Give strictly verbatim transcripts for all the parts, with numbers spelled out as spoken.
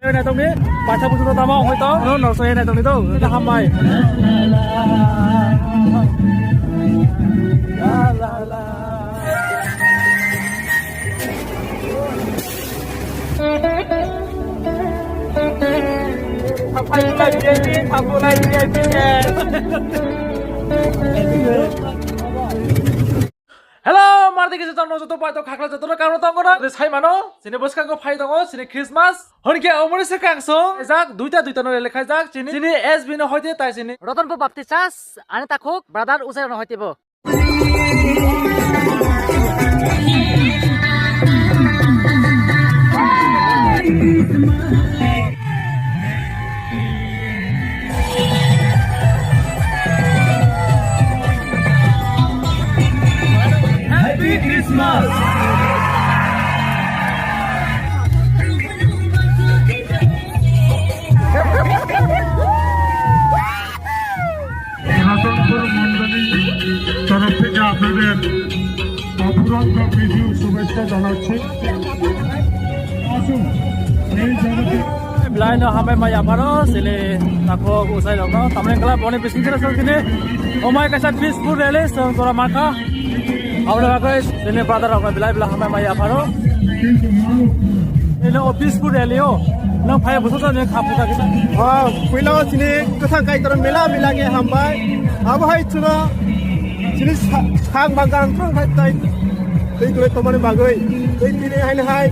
Nai tongni, paisa busu tama hoi to, no, no, so nai tongni to, hambai. Hello, mardi kisa tongno joto pai to khakla joto no karo tongo na. Sai mano, sini bwskango phai tongo, sini Christmas. Honi ke omoni se kang song. Jak duita duita no rele khai jak, sini, sini S B no hoite tai sini. Rotonpur Baptist Church, ani takhuk, brother Usai no hoite bo. Happy Christmas! রাতনপুর মণ্ডলী তরফ থেকে আপনাদের অফুরন্ত প্রীতি ও শুভেচ্ছা জানাচ্ছি। আসুন, এই জগতে Belai no hambai mai yapharo, sele takhuk usai rok no, tamni kala boni bising sere song sini, omai kaisa peaceful rally, song tora makha. Aboni bagwi sini brother rok no belai belai hambai mai yapharo. Ini o peaceful rally o, nang phai busu to ne khapu ta kita. Ah, puila sini kwthang kaitor mela mela ke hambai. Abo hai chwla sini sa-, sak bagan throng khai tai. Tei twi tomani bagwi. Tei tini haino hai,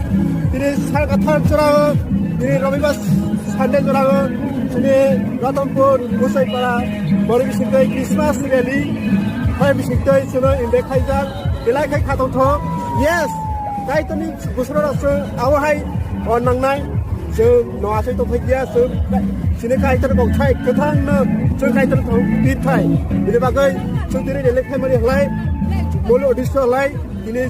tini sal kathar chwrao, tini Robibar Sunday chwrao, tini Ratanpur, Musaipara, bori bisingtwi Christmas rally, hai bisingtwi chwngno invite khaijak, belai khai khatongthok. Yes, Kaitorni busuro rok chwng abo hai o nangnai. Chwng no asai tongphai dia, chwng chini Kaitor kok thai kwthang no chwng Kaitor thong tir thai. Bini bagwi chwng tini rally khaimani halai, molo audition halai, tini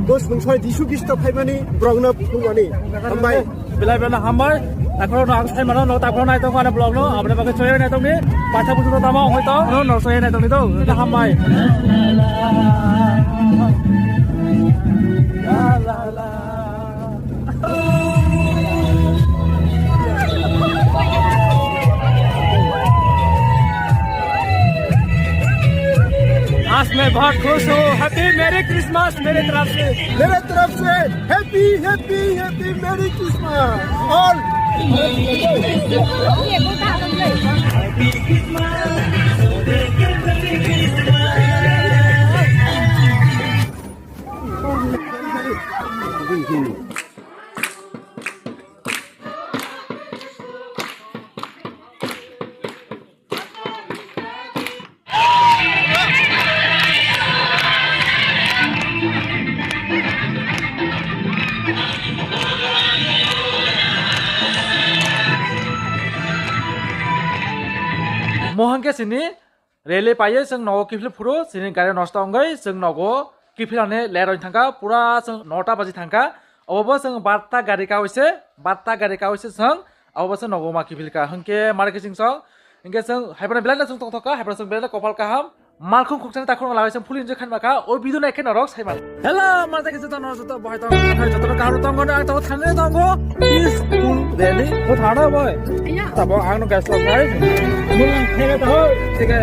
Bwswng soi Jisu Khristo phaimani borokno phunukmani. Hambai. Belai belai hambai. Takhorokno ang sai mano, no takhorok nai tongo ani vlogno. Aboni bagwi chwrai nai tongdi. Paisa busu tama hoi to. No, no, chwrai nai tongdi to. Hambai. आज मैं बहुत खुश हूँ। Happy Merry Christmas मेरे तरफ से। मेरे तरफ से Happy, Happy, Happy Merry Christmas all. Mohang khe sini rally paiye, chwng nogo kiphil phuru, sini gari nosto wngwi chwng nogo kiphil ani leroi thangkha, pura chwng nota baji thangkha. Obo bo chwng barta gari kawi se, barta gari kawi se chwng, abo bo chwng nogo ma kiphil kha. Hwnkhe mare khe chwng song, hwnkhe chwng haiphano belai no chwng tongthok kha, haiphano chwng belai no kopal kaham. Malkhung khukchani takhurung lawai chwng phulin je khanma kha, o video nai khe norok sai man. Hello, mare khe chwng norok joto bohai tong, hai joto kaham tongo, ang tongo thangwi tongo. Peaceful rally. Bo thana boy. Tabo ang no gas lok nai. Mulang khe ta ho. Thik hai.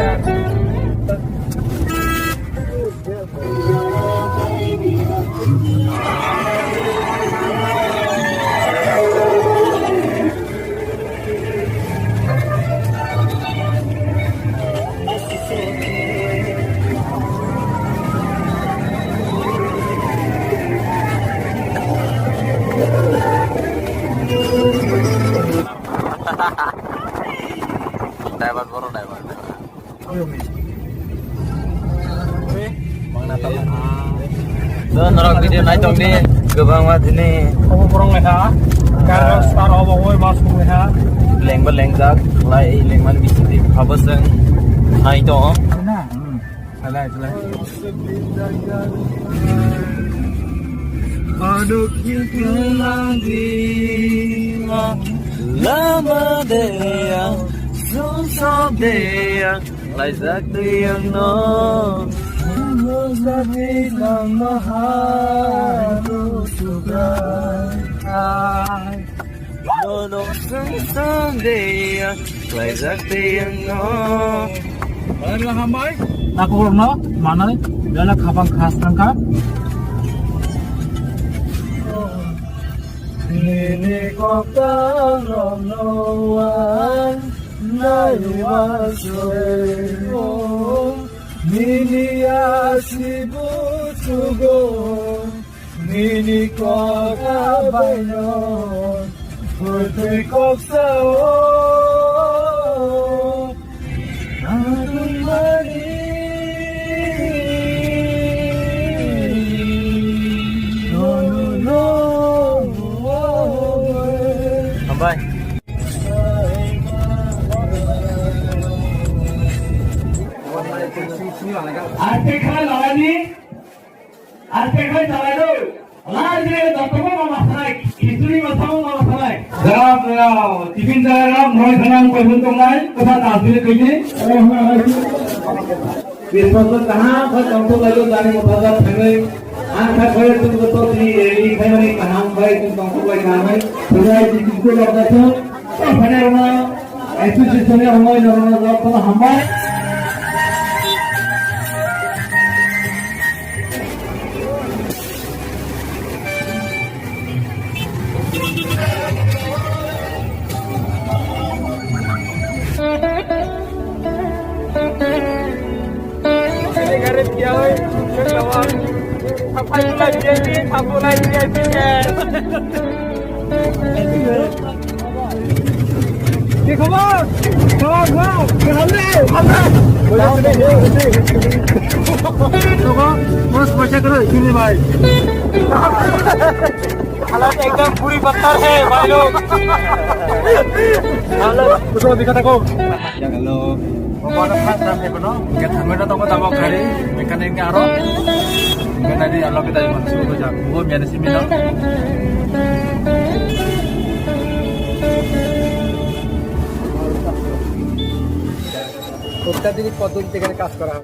Driver, boro driver. To norok video nai tongdi, kwbangma dini. Obo borok lekha, gari star obo oi mas lekha. Lengba lengjak, lai lengmani bisingtwi phabo chwng nai tongo. Salai, salai. Ano kilang di ma lama de ya, sum sab de ya. Laijak twi ang no. Ang no sati nang maha no sugai. Nokjwng songde ya, klaijak de ya no. Takurokno manai, bela khapang khas tangkha. Nini koktang romno ang naiwa soyo. Nini asi butugo. Nini kok abaino bwtwi kok sao. Nadumani. No, no, no. Hambai. Arte kha lalani. Arte kha lalani. Lalani jotono mama sanai. Khichuri masamo mama sanai. Jab, jab. Tiffin jara jab. Noi sanang koi hun tongnai. Kotha tasbih koi ni. Biswas kaham kha tongthok laio jani motha jat thangnai. Ang kha koi tung to tini rally khaimani kaham bai tung tongthok lai kaham bai. Thunai di tung to lok jathok. Phane rona association ni rona rona jat kono hambai. কি খবর? খবর, খবর। কি হাল রে? হালকা। দেখো, বস পয়সা করো, শুনি ভাই। हालत एकदम बुरी बदतर है भाई लोग। Hello. Obo no first time ekono, hingke thangwi no tongo tamo gari, mechanic ni aro. Hingke nadi alo kita yang masuk ke jago, bo mian simi no. Kota dini podol tiga kas kora.